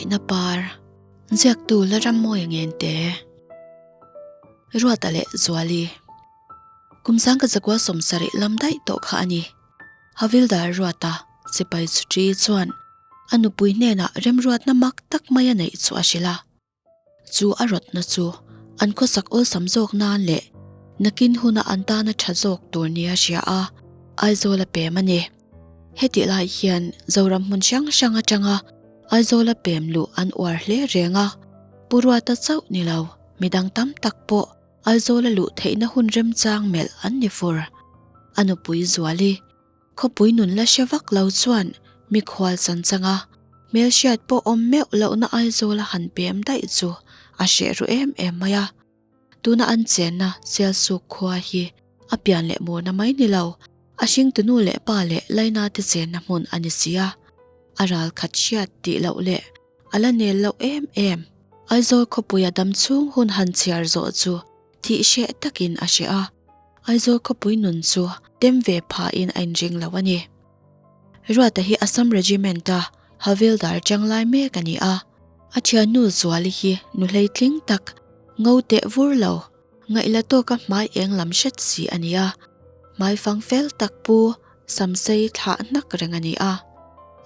Hmangaihna par ziaktu la Rammawia Ngente Ruata leh Zuali Kum sangka zakua 70 lam daih tawh kha a ni. Havildar Ruata sipai chhuṭi chuan a nupui hnenah remruatna mak tak mai a neih chu a hrilh a. Chu a rawtna chu an khawsak awlsam zawk nan leh nakin huna an tana tha zawk tur nia hria a, Aizawl a pem a ni. Hetih lai hian Zoram hmun hrang hrang atanga Aizawl a pem luh an uar hle reng a, Pu Ruata chauh ni lo, midang tam tak pawh Aizawl a luh theihna hun remchang melh an ni fur. A nupui Zuali. Khawpui nun la hre vak lo chuan mikhual chanchanga hmelhriat pawh awm meuh lohna Aizawl a han pem daih chu a hreh ru em em mai a. Tuna an chenna Sialsuk khua hi a pian leh murna mai ni lo, a hringtunu leh pa leh Laina te chenna hmun a ni si a. A ral khat hriat tih loh leh a la nel loh em em. Aizawl khawpuia dam chhung hun han chhiar zawh chu thih hreh takin a hreh a. Aizawl khawpui nun chu tem ve phahin a inring lo a ni. Ruata hi Assam Regiment-a Havildar changlai mek a ni a. A thiannu Zuali hi nu hleitling tak, ngo teh vur lo, ngaihla tawka hmai eng lam hret si a ni a. Hmai fang fel tak pu Samsei thlah hnak reng a ni a.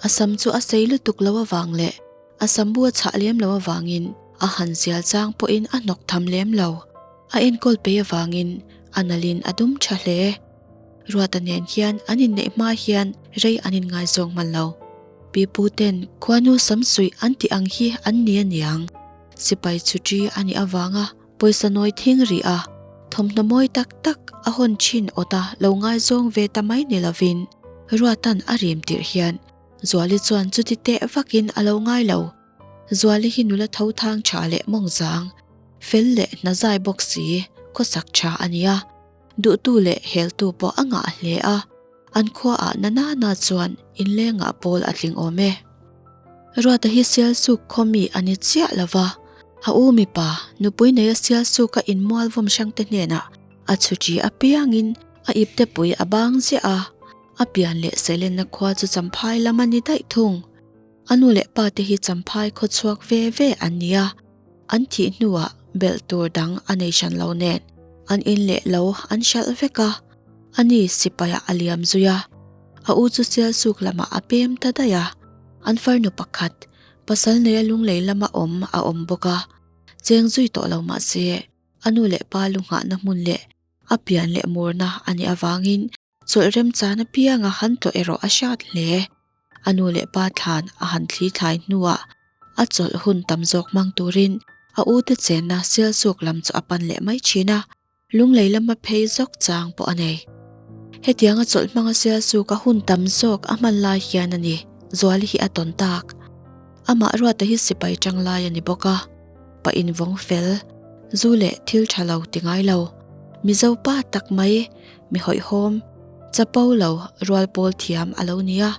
A sam chu a sei lutuk lo avang leh a sambu a chhah lem lo avangin a han zial chang pawhin a hnawk tham lem lo. A enkawl pei avangin a nalhin a dum tha hle. Ruata nen hian an inneih hma hian rei an inngaizawng hman lo. Pi pu ten khuanu samsuih an tih ang hi an ni a niang. Sipai chhuṭi a nih avanga pawisa nawi thing rih a, thawmhnaw mawi tak tak a hawn thin awta lo ngaizawng ve ta mai ni lovin Ruatan a rim tirh hian Zuali chuan chuti teh vakin a lo ngai lo. Zuali hi nula tho thang tha leh mawng zang, fel leh hna zai bawk si, khawsak tha a nia. Duhtu leh heltu pawh a ngah hle a, an khuaah na na na chuan inlengah pawl a tling awm e. Ruata hi Sialsuk khaw mi a ni chiah lo va, a u mipa nupui neia Sialsuka inmual vawm hrangte hnenah a chhuṭi apiangin a iptepui a bang ziah a, a pian leh seilenna khua chu Champhai lam a ni daih thung. A nu leh pa te hi Champhai khaw chhuak ve ve an ni a, an thih hnuah belh tur dang a nei hran lo nen an in leh lo an hralh vek a, a ni sipaiah a liam zui a, a u chu Sialsuk lamah a pem ta daih a, an farnu pakhat pasal neia lunglei lama awm a awm bawk a, cheng zui tawh lo mah se a nu leh pa lu nghahna hmun leh a pian leh murna a nih avangin chawlh remchan apianga han tawh erawh a hriat hle. A nu leh pa thlan a han thli thlai hnuah a chawlh hun tam zawk hmang turin a ute chenna Sialsuk lam chu a pan leh mai thin a, lunglei lama phei zawk chang pawh a nei. Hetianga chawlh hmanga Sialsuk a hun tam zawk a hman lai hian a ni Zuali hi a tawn tak. Amah Ruata hi sipai tang lai a ni bawk a, pa invawng fel, zu leh thil tha lo ti ngai lo, Mizo pa tak mai Mi hawihhawm, chapo lo rual pawl thiam a lo ni a,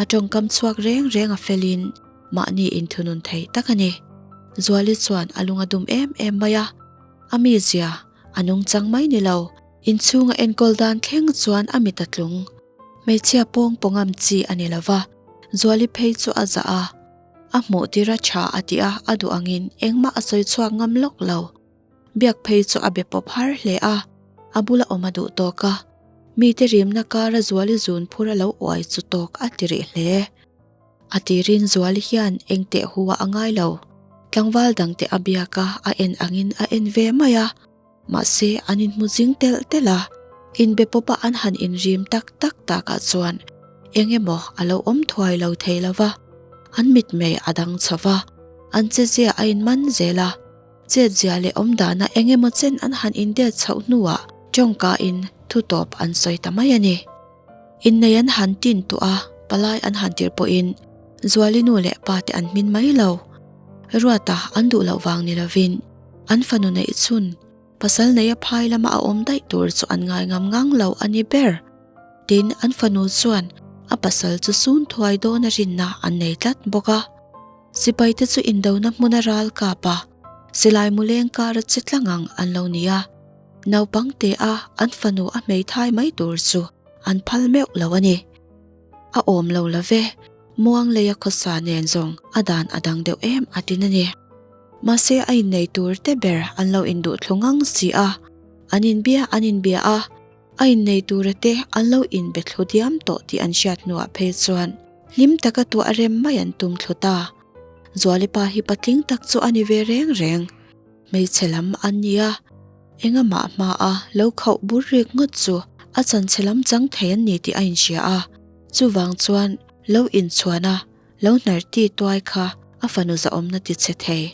a tawngkam chhuak reng reng a felin mahni inthunun thei tak a ni. Zuali chuan a lung a dum em em mai a, a mizia a nungchang mai ni lo, inchhunga enkawl dan thleng chuan a mit a tlung. Hmeichhia pawng pawngam chi a ni lo va, Zuali phei chu a zah a, a hmuh tir a tha a ti a, a duh angin engmah a sawi chhuak ngam lawk lo. Biak phei chu a be pawp har hle a, a bula awm a duh tawk a, mite rimna kara Zuali zun phur a lo uai chu tawk a ti rih hle. A tirin Zuali hian eng teh hu ah a ngai lo, tlangval dangte a biak a, a en angin a en ve mai a, mahse an inhmu zing telh telh a, inbe pawpa an han inrim tak tak takah chuan eng emaw a lo awm thuai lo thei lo va, an mitmei a dang chho va, an chezia a inman zel a. Chetzia leh awmdana eng emaw chen an han indet chhoh hnuah tawngkain thutawp an sawi ta mai a ni. Innei an han tin tawh a, palai an han tirh pawhin Zuali nu leh pa te an hmin mai lo. Ruata an duh loh vang ni lovin an fanu neih chhun pasal neia phai lama a awm daih tur chu an ngai ngam ngang lo a ni ber. Tin, an fanu chuan a pasal chu sun thuai dawn a rinna an nei tlat bawk a. Sipaite chu indona hmuna ral kap a, silai muleng kara che tlang ang an lo ni a. Naupang te a an fanu a hmeithai mai tur chu an phal meuh lo a ni. A awm lo la ve. Muang leia khawsa nen zawng a dan a dang deuh em a tin a ni. Mahse a innei tur te ber an lo induh thlu ngang si a, an inbia an inbia a, a innei tura te an lo inbe thlu diam tawh tih an hriat hnuah phei chuan hlim taka tuah rem mai an tum thlu ta. Zuali pa hi patling tak chu a ni ve reng reng. Hmeichhe lam an ni a, engamah hmaa lo khauh bur rik ngawt chu a chanchhe lam chang thei an ni tih a inhria a, chuvang chuan lo inchhuan a, lo hnar ti tuai kha a fanu zahawmna ti chhe thei.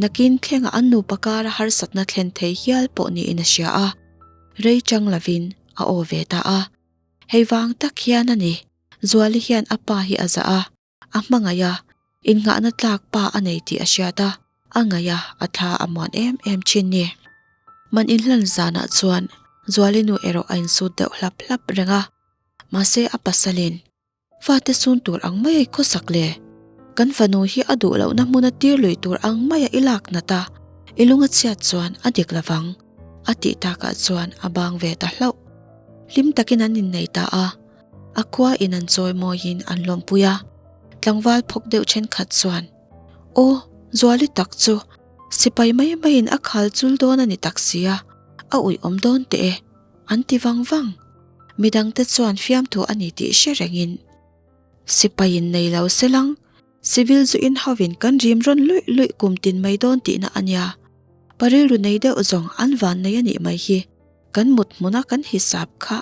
Nakin thlengah an nupa kara harsatna thlen thei hial pawh niin a hria a, rei chang lovin a aw ve ta a. Hei vang tak hian a ni, Zuali hian a pa hi a zah a, a hmangaih a, innghahna tlak pa a nei tih a hriat a, a ngaih a, a thla a muan em em thin ni. Man inhlan zanah chuan Zuali nu erawh a insut deuh hlap hlap reng a, mahse a pasalin fate sun tur ang mai a i khawsak le? Kan fanu hi a duh lohna hmuna tir lui tur ang maia i lak nat a, i lung a chhiat chuan a dik lovang a tih takah chuan a bang ve ta hlauh. Hlim takin an innei ta a. A khua in an chawi mawiin an lawmpui a, tlangval phawk deuh thenkhat chuan, Aw, Zuali tak chu sipai mai maiin a khal chul dawn a ni tak si a, a uiawm dawn teh e, an ti vang vang. Midangte chuan fiamthu a ni tih hre rengin, Sipaiin nei lo se lang, civil zu in hovin kan rim rawn luih luih kum tin mai dawn tihna a nia. Pa rilru nei deuh zawng an van nei a nih mai hi, kan mut hmuna kan hisap kha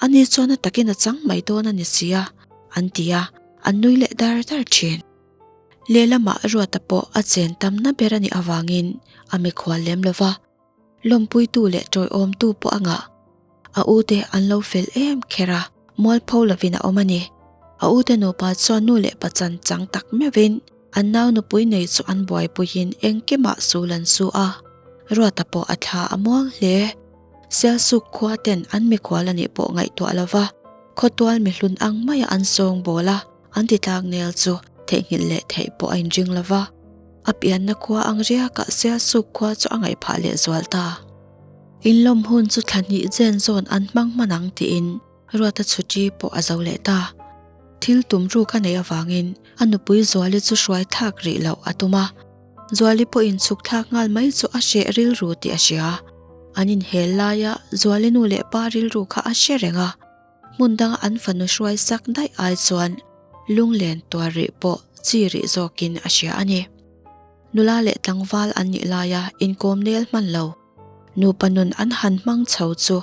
Ani chuan a takin a chang mai dawn a ni si a, an ti a, an nui leh dar dar thin. Lehlamah Ruata pawh a chen tamna ber a nih avangin a mikhual lem lo va, lawmpuitu leh tawiawmtu pawh a ngah. A ute an lo fel em kher a, mualpho lovin a awm a ni. A ute nupa chuan nu leh pa chan chang tak meuhin an nau nupui nei chu an buaipuiin engkimah sul an su a, Ruata pawh a thla a muang hle. Sialsuk khua ten an mikhual a nih pawh ngaihtuah lova khawtual mihlun ang maia an sawng bawl a, an ti tlak nel chu theihnghilh leh theih pawh a inring lova. A pianna khua ang riakah Sialsuk khua chu a ngaihphah leh zual ta. Inlawm hun chu thla hnih chen zawn an hmang hman ang tiin Ruata chhuṭi pawh a zo leh ta. Thil tum ruk a neih avangin a nupui Zuali chu hruai thlak rih loh a tum a. Zuali pawhin chhuk thlak nghal mai chu a hreh rilru tih a hria. An inhel laia Zuali nu leh pa rilru kha a hre reng a. Hmun danga an fanu hruai sak daih ai chuan lunglen tuar rih pawh chi rih zawkin a hria a ni. Nula leh tlangval an nih laia inkawm nel hman lo. Nupa nun an han hmang chho chu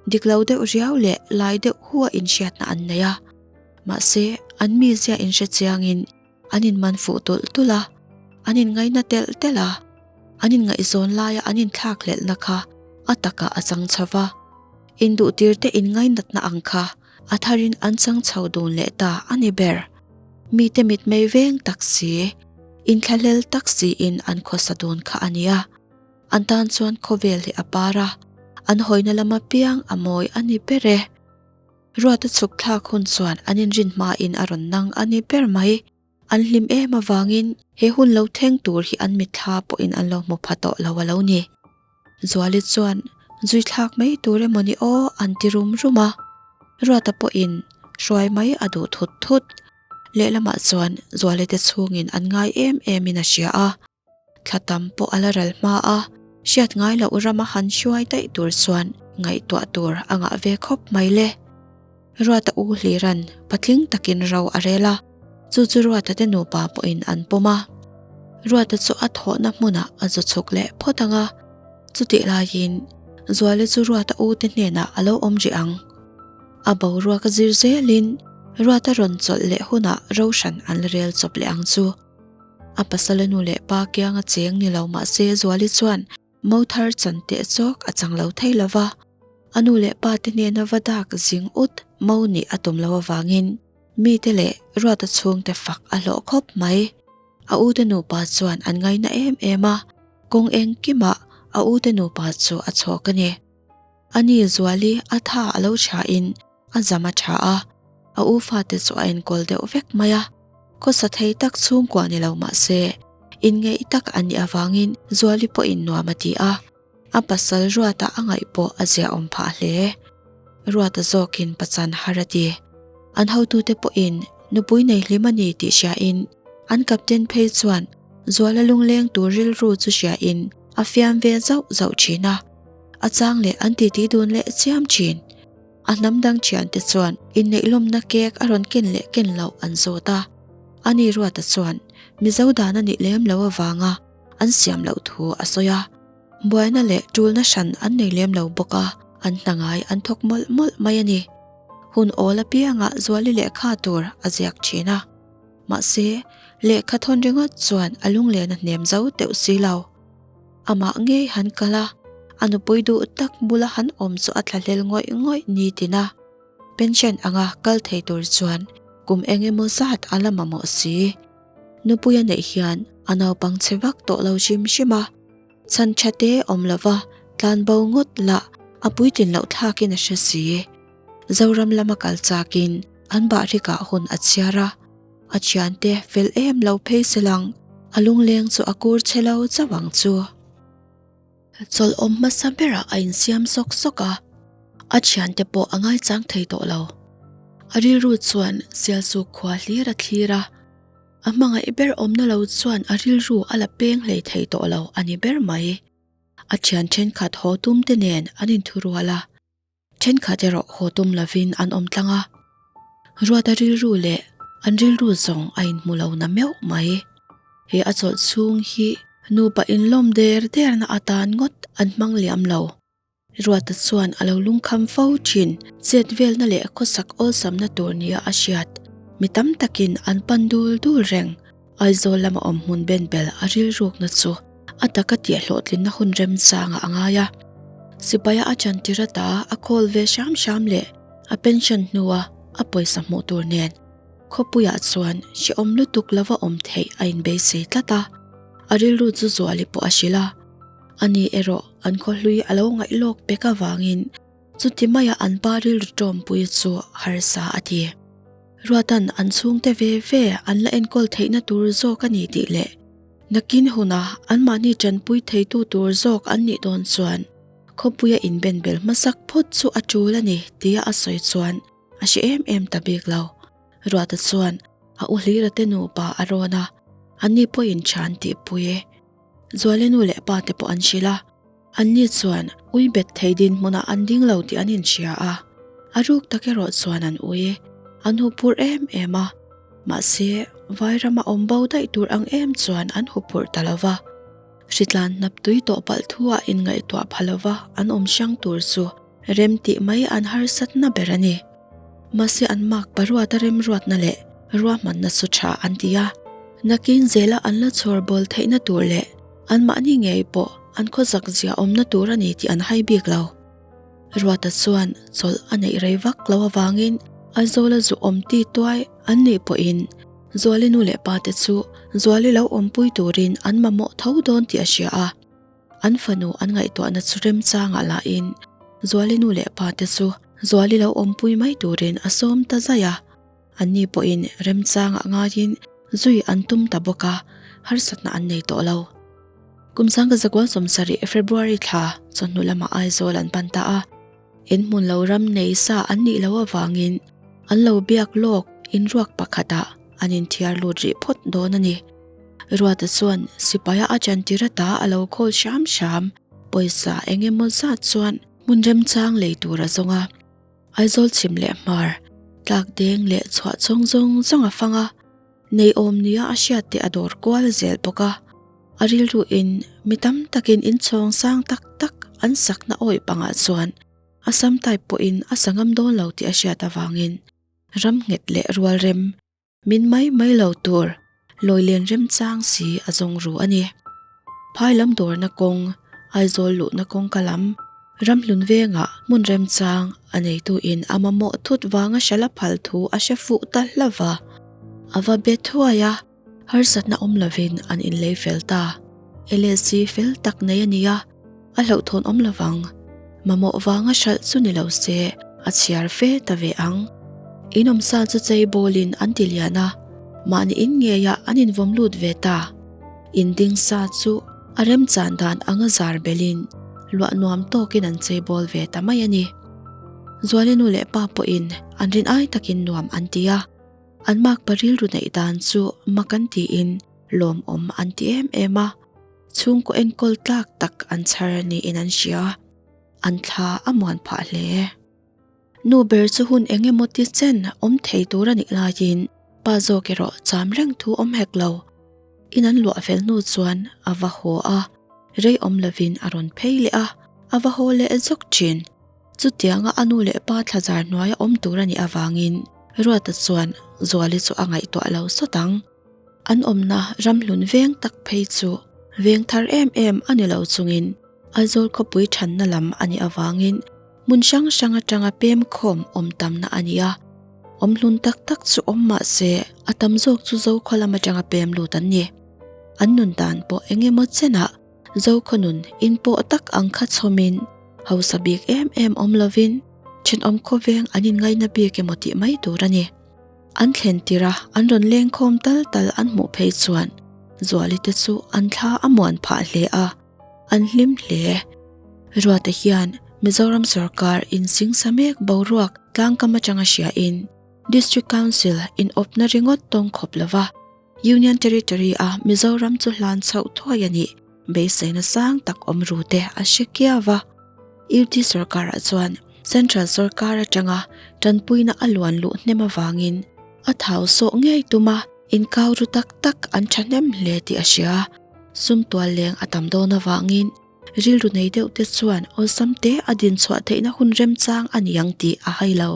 dik lo deuh riau leh lai deuh hua inhriatna an nei a. Mahse, an mizia inhre chiangin an inman fuh tulh tulh a, an inngaina telh telh a, an inngaihzawn laia an inthlakhlelhna kha a takah a chang chho va, induhtirte inngainatna ang kha a tharin an chang chho dun leh ta a ni ber. Mite mitmei veng tak si, inthlahlel tak siin an khawsa dun kha a nia. An tan chuan khawvel hi a par a, an hawina lama piang a mawi a ni ber e. Ruata chhuk thlak hun chuan an inrin hmain a rawn nang a ni ber mai. An hlim em avangin he hun lo thleng tur hi an mitthla pawhin an lo hmu pha tawh lo a lo ni. Zuali chuan zui thlak mai tur emaw ni aw an ti rum rum a. Ruata pawhin hruai mai a duh thut thut. Lehlamah chuan Zuali te chhungin an ngai em emin a hria a. Thla tam pawh a la ral hma a, hriat ngai loh rama han hruai daih tur chuan ngaihtuah tur a ngah ve khawp mai le. Ruata u Hliran patling takin ro a rel a, chu chu Ruata te nupa pawhin an pawm a. Ruata chu a thawhna hmunah a zu chhuk leh phawt ang a, chutih laiin Zuali chu Ruata u te hnenah a lo awm rih ang. A boruak a zir zelin Ruata rawn chawlh leh hunah ro hran an la rel chawp leh ang chu. A pasala nu leh pa kianga cheng ni lo mahse Zuali chuan mo thar chan teh chawk a chang lo thei lo va, a nu leh pa te hnena va dak zing ut mo nih a tum lo avangin mite leh Ruata chhungte fak a hlawh khawp mai. A ute nupa chuan an ngaina em em a, kawng engkimah a ute nupa chu a chhawk a ni. Ani Zuali a tha a lo thain A zam a tha a, a u fate chu a enkawl deuh vek mai a. Khawsa thei tak chhungkua ni lo mah se, inngeih tak an nih avangin Zuali pawhin nuam a ti a, a pasal Ruata a ngaih pawh a ziahawm phah hle. Ruata zawkin pachan har a ti. An hotute pawhin. Nupui nei hlim a ni tih hriain an captain phei chuan Zuala lungleng tur rilru chu hriain a fiam ve zauh zauh thin a, a chang leh an titi dun leh chiam thin. A hnam dang thiante chuan inneih lawmna cake a rawn ken leh ken loh an zawt a, ani Ruata chuan Mizo dan a nih lem lo avanga an siam loh thu a sawi a. Buaina leh tulna hran an nei lem lo bawk a, an hna ngai an thawk mawlh mawlh mai a ni. Hun awl apiangah Zuali lehkha tur a ziak thin a. Mahse, lehkha thawn ringawt chuan a lunglen a hnem zo teuh si lo. Amah ngei han kal a, a nupui duh tak bula han awm chu a thlahlel ngawih ngawih ni tin a. Pension anga kal thei tur chuan kum eng emaw zat a la mamawh si. Nupui a neih hian a naupang chhe vak tawh lo hrim hrim a. Chhan tha te awm lova tlan bo ngawt lah a puitlin loh thlakin a hre si. Zoram lama kal chakin an bahrikah hun a chhiar a, a thiante fel em lo phei se lang a lungleng chu a kur chhe lo chauh ang chu. Chawlh awm hmasa berah a insiam sawk sawk a, a thiante pawh a ngaichang thei tawh lo. A rilru chuan Sialsuk khua hlir a thlir a. A hmangaih ber awmna lo chuan a rilru a la peng hlei thei tawh lo a ni ber mai. A thian thenkhat haw tum te nen an inthurual a, thenkhat erawh haw tum lovin an awm tlang a. Ruata rilru leh an rilru zawng a inhmu lo na meuh mai. He a chawlh chhung hi nupa inlawm der derna atan ngawt an hmang liam lo. Ruata chuan a lo lungkham fo thin. Chet velna leh khawsak awlsamna tur nia a hriat. Mi tam takin an pan dul dul reng. Aizawl lama awm hmun ben bel a rilrukna chu a taka tih hlawhtlinna hun remchangah a ngai a. Sipaia a chantir ata a call ve hram hram leh a pension hnua a pawisa hmuh tur nen khawpuiah chuan hrehawm lutuk lova awm theih a inbeisei tlat a. A rilru chu Zuali pawh a hrilh a. Ani erawh an khawhlui a lo ngaih lawk pek avangin chuti maia an pa rilru tawmpui chu harsa a ti. Ruatan an chhungte ve ve an la enkawl theihna tur zawk a ni tih leh nakin huna anmahni tanpui theitu tur zawk an nih dawn chuan khawpuia inbenbel hmasak phawt chu a tul a ni tia a sawi chuan a hre em em ta bik lo. Ruata chuan a u hlira te nupa a rawn a, anni pawhin tha an tihpui e. Zuali nu leh pa te pawh an hrilh a, anni chuan ui bet thei dinhmunah an ding lo tih an inhria a, a ruk tak erawh chuan an ui an huphurh em em a, mahse Vairama awm bo daih tur ang em chuan an huphurh ta lo va, hritlan hnap tui tawh palh thu ah inngaihtuah pha lo va an awm hrang tur chu rem tih mai an harsatna ber a ni. Mahse an mak paruata remruatna leh ruahmanna chu tha an ti a, nakin zela an la chhawr bawl theihna tur leh anmahni ngei pawh an khawzak zia awmna tur a ni tih an hai bik lo. Ruata chuan chawlh a neih rei vak lo avangin Aizawla zu awm ti tuai an nih pawhin Zuali nu leh pa te chu Zuali lo awmpui turin an mamawh tho dawn tih a hria a. An fanu an ngaihtuahna chu remchangah lahin Zuali nu leh pa te chu Zuali lo awmpui mai turin a sawm ta zaih a, anni pawhin remchangah ngaiin zui an tum ta bawk a, harsatna an nei tawh lo. Kum sangka zakual 70 February thla chawhnu lamah Aizawl an pan ta a, in hmun lo ram nei sa an nih loh avangin an lo biak lawk inruak pakhatah an inthiar lut rih phawt dawn a ni. Ruata chuan sipaia a chantir ata a lo khawl hram hram, pawisa eng emaw zat chuan hmun remchang lei tur a zawng a. Aizawl chhim leh hmar, tlak deng leh chhuah chhawng zawng zawng a fang a, neiawm nia a hriat te a dawr kual zel bawk a. A rilruin mi tam takin inchhawng sang tak tak an sakna awih pangah chuan a sam type pawhin a sa ngam dawn lo tih a hriat avangin ram nghet leh rual rem Min mai mai lo tur lawi len remchang si a zawng ru a ni. Phai lam dawrna kawng, Aizawl luhna kawngka lam, ramhlun vengah hmun remchang a neituin a mamawh thut vanga hrala phal thu a hre fuh ta hlauh va. A va be thuai a, harsatna awm lovin an inlei fel ta. LSC fel tak nei a ni a. A hlauhthawn awm lovang. Mamawh vanga hralh chu ni lo se, a chhiar fe ta ve ang. In awmsa chu chei bawlin an ti lian a, mahni in ngeiah an invawm lut ve ta. In ding sa chu a remchan dan anga zar belin luah nuam tawkin an chei bawl ve ta mai a ni. Zuali nu leh pa pawhin an rin ai takin nuam an ti a. An makpa rilru neih dan chu mak an tiin lawmawm an ti em em a, chhungkaw enkawl tlak tak an chhar niin an hria. An thla a muan phah hle. Nu ber chu hun eng emaw ti chen awm thei tur a nih laiin pa zawk erawh cham reng thu awm hek lo. In an luah fel hnu chuan a va haw a, rei awm lovin a rawn phei leh a, a va haw leh zawk thin. Chutianga a nu leh pa thlazar hnuaia awm tur a nih avangin Ruata chuan Zuali chu a ngaihtuah lo sawt ang. An awmna ramhlun veng tak phei chu veng thar em em a ni lo chungin Aizawl khawpui thanna lam a nih avangin hmun hrang hrang atanga pem khawm awm tamna a ni a. Awm hlun tak tak chu awm mah se a tam zawk chu Zokhaw lam atanga pem lut an ni. An nun dan pawh eng emaw chenah Zokhaw nun inpawh tak ang kha chhawmin hausa bik em em awm lovin thenawm khawveng an inngaina bik emaw tih mai tur a ni. An thlen tir a, an rawn leng khawm tal tal an hmuh phei chuan Zuali te chu an thla a muan phah hle a, an hlim hle. Ruata hian Mizoram sorkar insingsa mek boruak tlangkam atanga hriain District Council inawpna ringawt tawng khawp lova Union Territory a Mizoram chu hlan chhoh thuai a nih beiseina sang tak awm ru te a hre kiau va. UT sorkarah chuan Central sorkar atanga tanpuina a luan luh hnem avangin a thau sawh ngei tum a, inkau ru tak tak an thahnem hle tih a hria. Sum tual leng a tam dawn avangin rilru nei deuh te chuan awlsam te a din chhuah theihna hun remchang a ni ang tih a hai lo.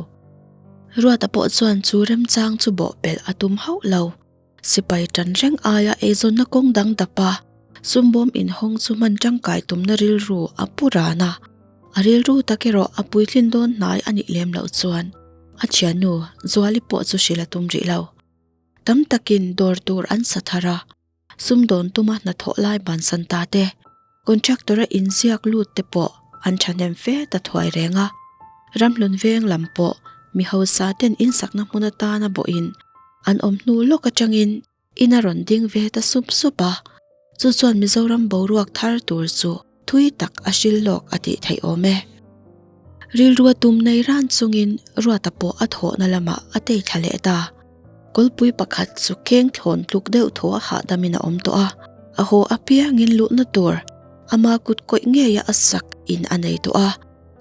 Ruata pawh chuan chu remchang chu bawhpelh a tum hauh lo. Sipai tan reng aia eizawnna kawng dang dap a, sumbawm inhawng chu hman tangkai tumna rilru a pu ran a. A rilru tak erawh a puitlin dawn hnai a nih lem loh chuan a thiannu Zuali pawh chu hrilh a tum rih lo. Tam takin dawr tur an sa thar a, sumdawn tuma hnathawh lai bansan ta te, contractor-a inziak lut te pawh an thahnem fe ta thuai reng a. Ramhlun veng lam pawh mi hausa ten insakna hmun atana bawhin an awm hnu lawk atangin in a rawn ding ve ta sup sup a, chu chuan Mizoram boruak thar tur chu thui tak a hril lawk a tih theih awm e. Rilrua tum nei ran chungin Ruata pawh a thawhna lamah a tei thla leh ta. Kawlpui pakhat chu keng thlawn tluk deuh thaw a hahdamin a awm tawh a, a haw apiangin luhna tur ama kut kawih ngeia a sak in a nei tawh a,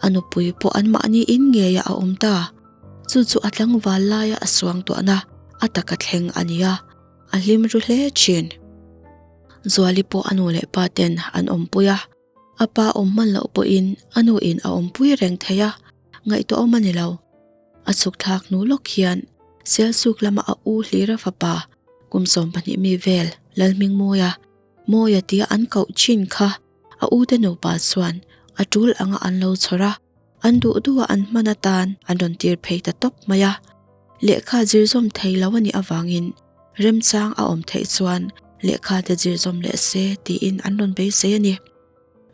a nupui pawh anmahni in ngeia a awm ta. Chu chu a tlangval laia a suangtuahna a taka thleng a ni a, a hlim ru hle thin. Zuali pawh a nu leh pa ten an awmpui a, a pa awm hman loh pawhin a nu in a awmpui reng thei a, ngaihtuah awm a ni lo. A chhuk thlak hnu lawk hian Sialsuk lama a u Hlira fapa kum 12 mi vel Lalhmingmawia, Mawia tia an koh chin kha a u te nupa chuan a tul anga an lo chhawr a, an duh duh a an hman atan an rawn tir phei ta tawp mai a. Lehkha zir zawm thei lo a nih avangin remchang a awm theih chuan lehkha te zir zawm leh se tiin an rawn beisei a ni.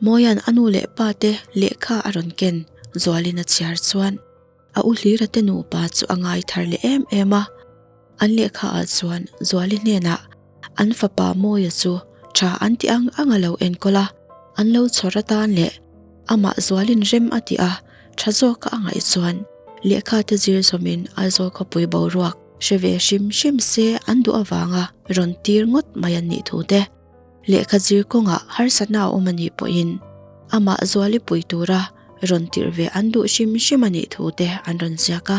Mawia'n a nu leh pa te lehkha a rawn ken Zualin a chhiar chuan a u Hlira te nupa chu a ngai thar leh em em a. An lehkha ah chuan Zuali hnenah an fapa Mawia chu tha an ti ang ang a lo enkawl a, an lo chhawr atan leh amah Zualin rem a ti a, tha zawka a ngaih chuan lehkha te zir zawmin Aizawl khawpui boruak hre ve hrim hrim se an duh avanga rawn tir ngawt mai an nih thu te. Lehkha zir kawngah harsatna a awm a nih pawhin amah Zuali pui tura rawn tirh ve an duh hrim hrim a nih thu te an rawn ziak a.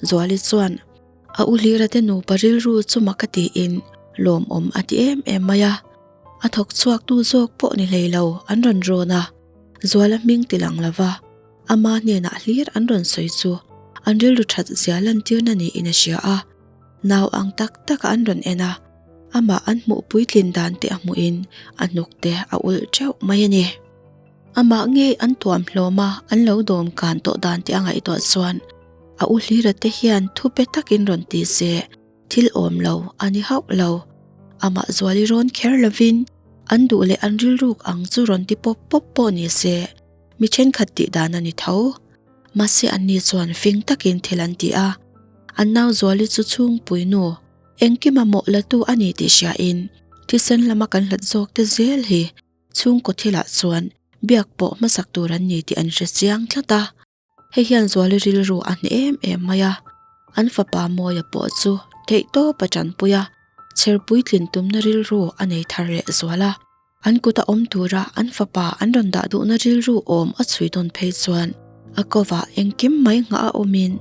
Zuali chuan a u Hlira te nupa rilru chu mak a tiin lawmawm a ti em em mai a. A thawk chhuak tu zawk pawh ni hlei lo an rawn rawn a, Zuala hming ti lang lova ama hnenah hlir an rawn sawi chu an rilru that zia lantirna niin a hria a. Nau ang tak taka an rawn en a, amah an hmuh puitlin dan te a hmuhin a hnuk te a ulh teuh mai a ni. Amah ngei an tuam hlawm a, an lo dawm kan tawh dan te a ngaihtuah chuan a u Hlira te hian thu pe takin rawn ti se thil awm lo a ni hauh lo. Amah Zuali rawn kher lovin an duh leh an rilruk ang chu rawn ti pawp pawp pawh ni se mi thenkhat tih dan a ni tho. Mahse anni chuan fing takin thil an ti a, an nau Zuali chu chhungpui nu engkim a mawh la tu a ni tih hriain thisen lama kan hlat zawk te zel hi chhungkaw thilah chuan biak pawh hmasak tur an ni tih an hre chiang tlat a. Hei hian Zuali rilru a hneh em em mai a, an fapa Mawia pawh chu Theihtawp a tanpui a, chherpui tlin tumna rilru a nei thar leh zual a. An kuta awm tura an fapa an rawn dah duhna rilru awm a chhui dawn phei chuan a kovah engkim mai nghah a awmin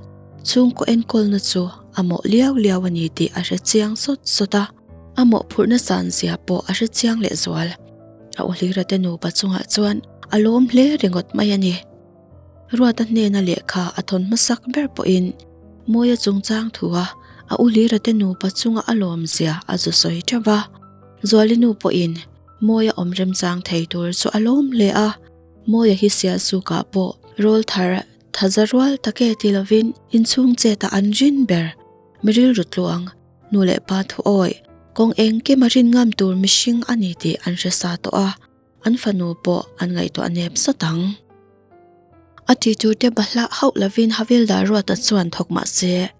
chhungkaw enkawlna chu a mawh liau liau a ni tih a hre chiang sawt sawt a, a mawhphurhna san zia pawh a hre chiang leh zual. A uhlira te nupa chungah chuan a lawm hle ringawt mai a ni. Ruata hnena lehkha a thawn hmasak ber pawhin Mawia chungchang thua a uhlira te nupa chunga a lawm zia a zu sawi teuh va. Zuali nu pawhin Mawia awm remchang thei tur chu a lawm hle a, Mawia hi Sialsukah pawh rawl thar thaza rual tak e ti lovin inchhung chetah an rin ber. Mi rilru tluang, nu leh pa thu awi, kawng engkim a rin ngam tur mihring a ni tih an hre sa tawh a, an fanu pawh an ngaihtuah nep sawt ang. A ti turte bahlah hauh lovin Havildar Ruata chuan thawk mah se,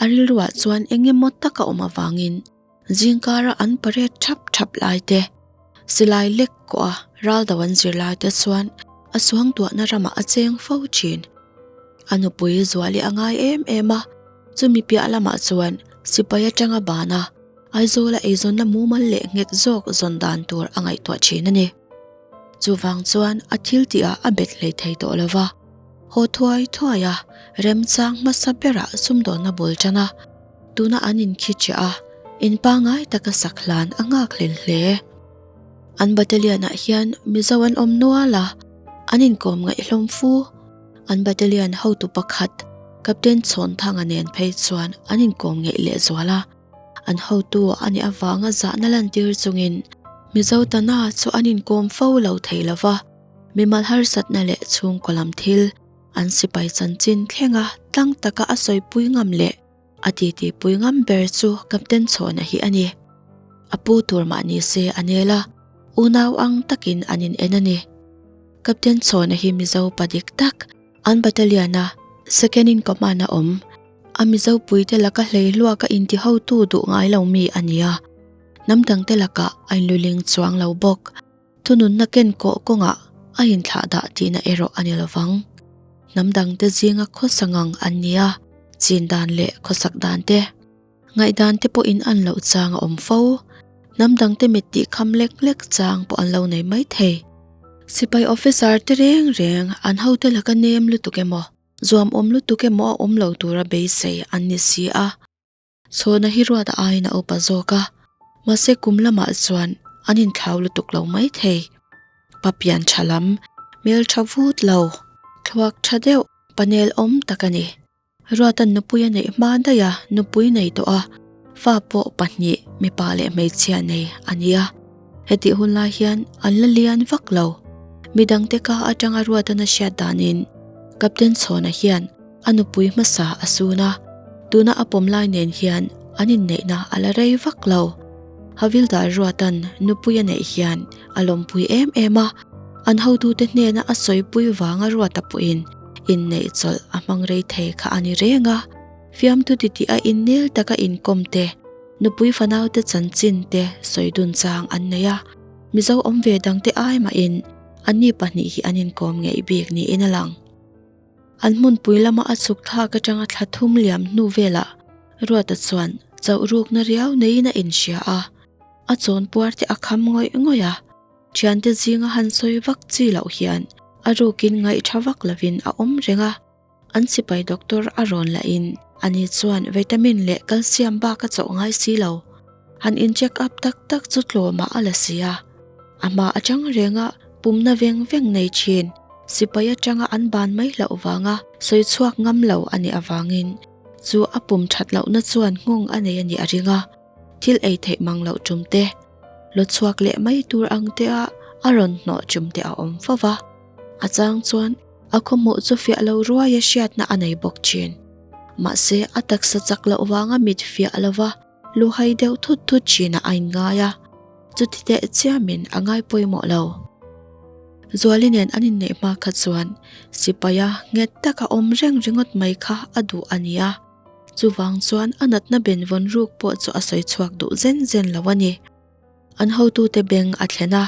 a rilruah chuan eng emaw tak a awm avangin Zingkara an parade thap thap lai te, silai lek kawh a ral do an zir lai te chuan a suangtuahna ramah a cheng fo thin. A nupui Zuali a ngai em em a, chumi piah lamah chuan sipai atanga ban a, Aizawla eizawnna mumal leh nghet zawk zawn dan tur a ngaihtuah thin a ni. Chuvang chuan a thil tihah a bet hlei thei tawh lo va, haw thuai thuai a, remchang hmasa berah sumdawnna bul tan a, Tuna an inkhi chiah a, in pangngai taka sak hlan a nghak hlel hle. An battalion ah hian Mizo an awm nual a, an inkawm ngaih hlawm fu. An battalion hotu pakhat Captain Chhawnthanga nen phei chuan an inkawm ngeih leh zual a, an hotu a nih avanga zahna lantir chungin Mizo tana chu an inkawm fo lo thei lo va, mimal harsatna leh chhungkaw lam thil an sipai chanchin thlenga tlang taka a sawipui ngam leh A titi pui ngam ber chu Captain Chhawna hi a ni. A pu tur mah ni se a nel a, unau ang takin an in en a ni. Captain Chhawna hi Mizo pa dik tak, an battalion a second in command a awm, a Mizo puite laka hleihluaka inti hotu duh ngai lo mi a ni a, hnam dangte lakah a inluling chuang lo bawk. Thununna ken kawh kawngah a inthlah dah tihna erawh a ni lovang. Hnam dangte zinga khawsa ngang an ni a, chin dan leh khawsak dan te, ngaihdan te pawhin an loh chang a awm fo. Hnam dangte mit tih kham lek lek chang pawh an lo nei mai thei. Sipai officer te reng reng an hote laka nem lutuk emaw, zuamawm lutuk emaw a awm lo tura beisei an ni si a. Chhawna hi ruat a aiin a upa zawk a, mahse kum lamah chuan an inthlau lutuk lo mai thei. Pa pian tha lam, hmel tha vut lo, thluak tha deuh, panel awm tak a ni. Ruata'n nupui a neih hma daih a, nupui nei tawh a, fa pawh pahnih mipa leh hmeichhia nei a ni a. Hetih hun lai hian an la lian vak lo. Midangte ka atanga Ruata'n a hriat danin Captain Chhawna hian A nupui hmasa a sun a, tuna a pawm lai nen hian an inneihna a la rei vak lo. Havildar Ruata'n nupui a neih hian a lawmpui em em a, an hotute hnena a sawipui vanga Ruata pawhin inneih chawlh a hmang rei thei kha a ni reng a. Fiamthu titih a innel taka inkawm te, nupui fanaute chanchin te sawi dun chang an nei a, Mizo awm ve dangte ai mahin anni pahnih hi an inkawm ngeih bik niin a lang. An hmunpui lama a chhuk thlak atanga thla thum liam hnu velah Ruata chuan chauh rukna riau neiin a inhria a, a chawn puar te a kham ngawih ngawih a, thiante zinga han sawi vak chi loh hian a rukin ngaihtha vak lovin a awm reng a, an sipai doctor a rawn lahin ani chuan vitamin leh calcium bak a chawh ngai si lo, han in check up tak tak chu tlawmah a la si a, a hma atang renga pumna veng veng nei thin. Sipai atanga an ban mai hlauh vanga sawi chhuak ngam lo a nih avangin chu a pum that lohna chuan nghawng a nei a nih a ring a, thil ei theih mang loh tum te, law chhuak leh mai tur ang te a a rawn hnawh tum te a awm fo va. A chang chuan a khawhmuh chu fiah lo ruai a hriatna a nei bawk thin. Mahse a taksa chak loh vanga mit fiah lova Luhai deuh thut thut thinah a inngai a, chuti teh chiamin a ngai pawimawh lo. Zuali nen an inneih hma kha chuan sipaia nghet taka awm reng ringawt mai kha a duh a ni a, chuvang chuan a natna benvawn ruk pawh chu a sawi chhuak duh zen zen lo a ni. An hotute beng a thlen a,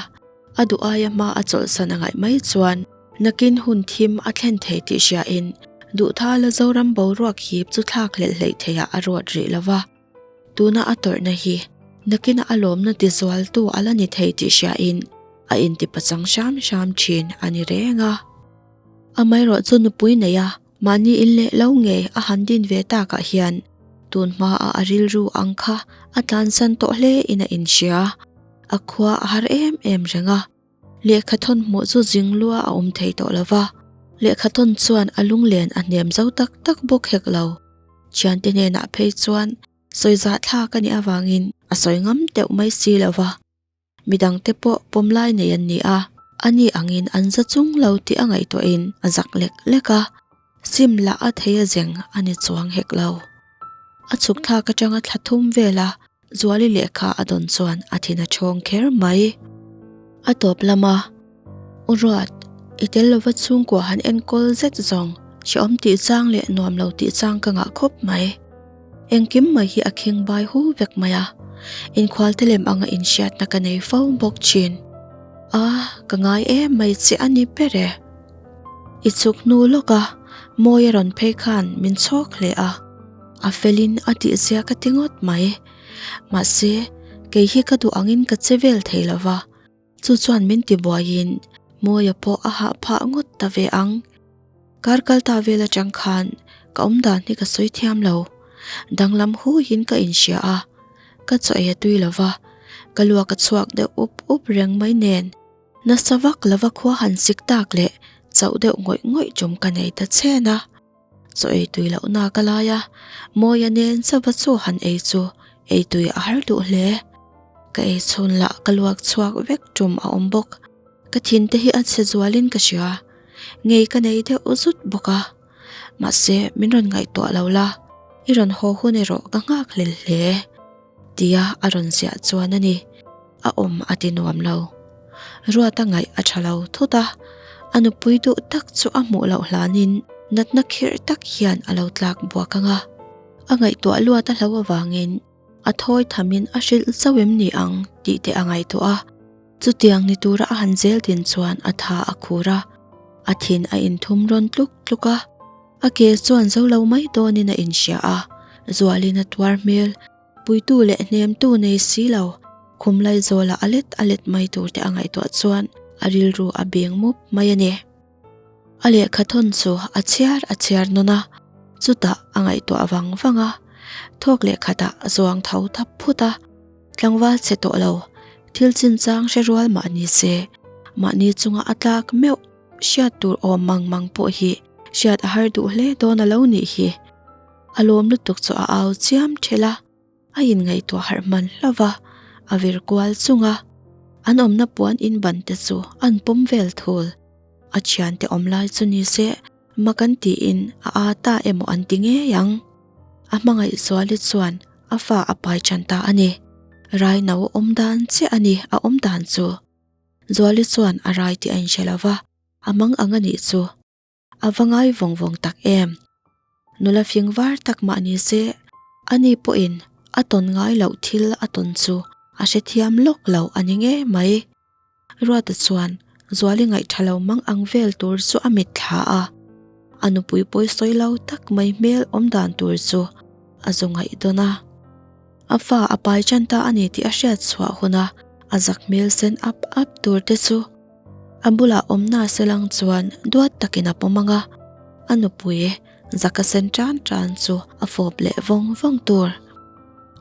a duh aia hma a chawlhsan a ngaih mai chuan nakin hun thim a thlen thei tih hriain Duhthala Zoram boruak hip chu thlak hlelh hleih theiah a ruat rih lo va. Tuna a tawrhna hi nakina a lawmna tizualtu a la ni thei tih hriain a intipachang hram hram thin a ni reng a. Amaherawh chu nupui nei a, mahni in leh lo ngei a han din ve takah hian tun hmaah a rilru ang kha a tlansan tawh hle in a inhria. A khua a har em em reng a. Lehkha thawn hmuh chu zing lua a awm thei tawh lo va, lehkha thawn chuan a lunglen a hnem zo tak tak bawk hek lo. Thiante hnenah phei chuan sawi zahthlak a nih avangin a sawi ngam deuh mai si lo va, midangte pawh pawm lai nei an ni a, ani angin an za chung lo tih a ngaihtuahin a zak lek lek a, sim lah a thei a zeng a ni chuang hek lo. A chhuk thlak atanga thla thum vela Zuali lehkha a dawn chuan a thin a thawng kher mai. A tawp lama U Ruat, i tel lova chhungkua han enkawl zet zawng hrehawm tih chang leh nuam lo tih chang ka ngah khawp mai. Engkim mai hi a khing bai hu vek mai a, inkhualte lem anga inhriatna ka nei fo bawk thin. A, ka ngai em mai che a ni ber e. I chhuk hnu lawk a, Mawi a rawn phei khan min chhawk hle a. A felin a tihzia ka ti ngawt mai. Mahse, kei hi ka duh angin ka che vel thei lo va, chu chuan min ti buaiin Mawia pawh a hah phah ngawt ta ve ang. Kar kal ta vel atang khan ka awm dan hi ka sawi thiam lo. Danglam huiin ka inhria a, ka chaw ei a tui lo va, ka luak a chhuak deuh up up reng mai nen. Nasa vak lova khua han sik tak leh chauh deuh ngawih ngawih tum ka nei ta chen a. Chaw ei tui loh nak a lai a, Mawia nen chauha chaw han ei chu ei tui a har duh hle. Ka ei chhun lah ka luak chhuak vek tum a awm bawk. Ka thin te hi a chhe zualin ka hria. Ngei ka nei deuh zut bawk a. Mahse, min rawn ngaihtuah lo la, i rawn haw hun erawh ka nghak hlel hle. Tia a rawn ziah chuan a ni. A awm a ti nuam lo. Ruata ngaih a tha lo thut a, a nupui duh tak chu a hmuh loh hlanin natna khirh tak hian a lo tlak buak ang a. A ngaihtuah luat a hlo avangin a thawi thamin a hrilh zauh em ni ang tih te a ngaihtuah a. Chutiang ni tura a han zel din chuan a tha a khur a, a thin a inthum rawn tluk tluk a. A ke chuan zo lo mai dawnin a inhria a, Zualin a tuar hmel. Puitu leh hnemtu nei si lo, khum Laizawla a let a let mai tur te a ngaihtuah chuan a rilru a beng mup mai a ni. A lehkha thawn chu a chhiar a chhiar nawn a, chutah a ngaihtuah vang vang a, thawk lehkhatah a zuang tho thap phut a, tlangval che tawh lo, thil chinchang hre rual mah ni se, mahni chunga a tlak meuh hriat tur awm mang mang pawh hi hriat a har duh hle dawn a lo nih hi. A lawm lutuk chu a au chiam thelh a, a inngaihtuah harh hman hlauh va, a vir kual chung a, an awmna puan in ban te chu an pawm vel thul. A thiante awm lai chu ni se mak an tiin a aa ta emaw an ti ngei ang. A hmangaih Zuali chuan a fa a pai tan ta a ni. Rai no awm dan chiah a ni a awm dan chu. Zuali chuan a rai tih a inhre lo va, a mang ang a nih chu. A va ngai vawng vawng tak em? Nula fing var tak mah ni se, ani pawhin a tawn ngai loh thil a tawn chu a hrethiam lawk lo a ni ngei mai. Ruata chuan Zuali ngaihtha lo mang ang vel tur chu a mitthla a, a nupui pawi sawi lo tak mai hmel awm dan tur chu a zu ngaih dawn a. A fa a pai tan ta a ni tih a hriat chhuah huna a zak hmel sen ap ap tur te chu a bulah awmna selang chuan duat takin a pawm ang a, a nupui zaka sen tan tan chu a fawp leh vawng vawng tur.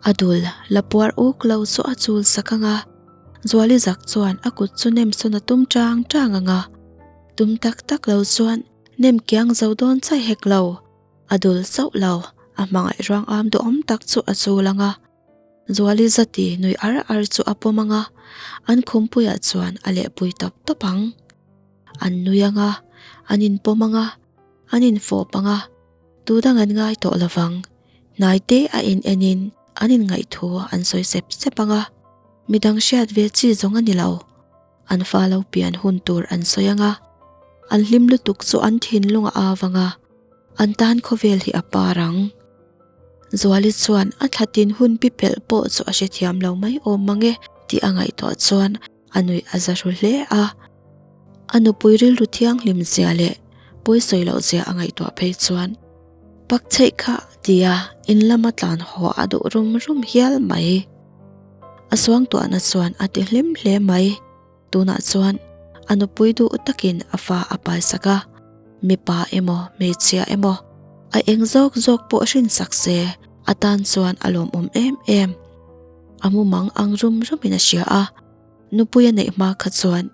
A dul la puar uk lo chu a chul sak ang a, Zuali zak chuan a kut chu nem sawn a tum tang tang ang a, tum tak tak lo chuan nem kiang zo dawn chai hek lo. A dul chauh lo, a hmangaih ruang am duhawm tak chu a chul ang a. Zuali zati nui ar ar chu a pawm ang a, an khumpuiah chuan a lehpui tawp tawp ang. An nui ang a, an inpawm ang a, an infawp ang a, tu dang an ngai tawh lo vang. Hnai te a in enin an inngaih thu an sawi sep sep ang a, midang hriat ve chi zawng a ni lo. An fa lo pian hun tur an sawi ang a, an hlim lutuk chu an thinlung a au ang a, an tan khawvel hi a par ang. Zuali chuan a thlatin hun pi pelh pawh chu a hrethiam lo mai awm mang e tih a ngaihtuah chuan a nuih a za hru hle a. A nupui rilru thianghlim zia leh pawisawi loh zia a ngaihtuah phei chuan. Pak chheih kha tia in lama tlan haw a duh rum rum hial mai. A suangtuahna chuan a ti hlim hle mai. Tunah chuan a nupui duh takin a fa a paisak a, mipa emaw hmeichhia emaw a eng zawk zawk pawh hrinsak se a tan chuan a lawmawm em em. A mumang ang rum rumin a hria a, nupui a neih hma kha chuan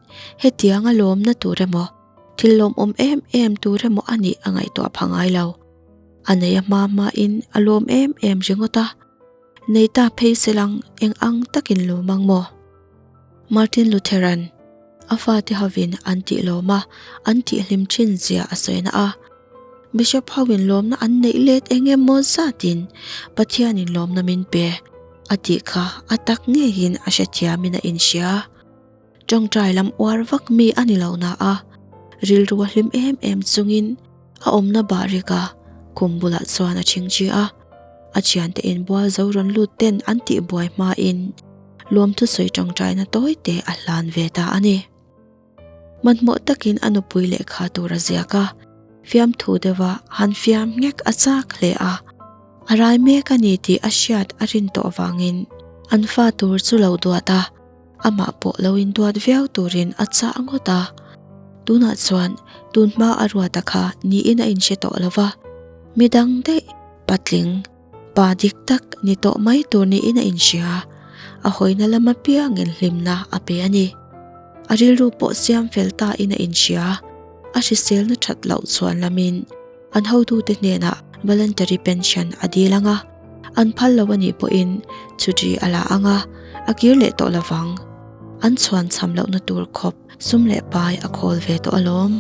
hetianga lawmna tur emaw thil lawmawm em em tur emaw a nih a ngaihtuah pha ngai lo. A nei a hma hmain a lawm em em ringawt a, nei ta phei se lang eng ang takin lawm ang maw? Martin Lutheran a fate hovin an tih lawm a, an tih hlim thin zia a sawi na a. Bishop hoin lawmna an neih let eng emaw zatin Pathianin lawmna min pe a tih kha a tak ngeiin a hrethiamin a inhria. Tawngtai lam uar vak mi a ni lo na a, rilru a hlim em em chungin a awmna bahrika khum bulah chuan a chingchi a. A thiante inbual zo rawn lut ten an tihbuai hmain lawmthu sawi tawngtaina tawi te a hlan ve ta a ni. Hmanhmawh takin a nupui lehkha tur a ziak a, fiamthu deuha han fiam nghek a chak hle a. A rai mek a ni tih a hriat a rin tawh vangin an fa tur chu lo duat a. Amah pawh lo induat viau turin a chah ngawt a. Tunah chuan tun hma a ruata kha niin a inhre tawh lo va, midang daih patling pa dik tak ni tawh mai tur niin a inhria. A hawina lam apiangin hlimna a pe a ni. A rilru pawh siam fel tain a inhria. A hriselna that loh chuan lamin An hotute hnenah voluntary pension a dil ang a, an phal lo a nih pawhin chhuṭi a la ang a, a kir leh tawh lovang. An chhuan cham lohna tur khawp sum leh pai a khawl ve tawh alawm.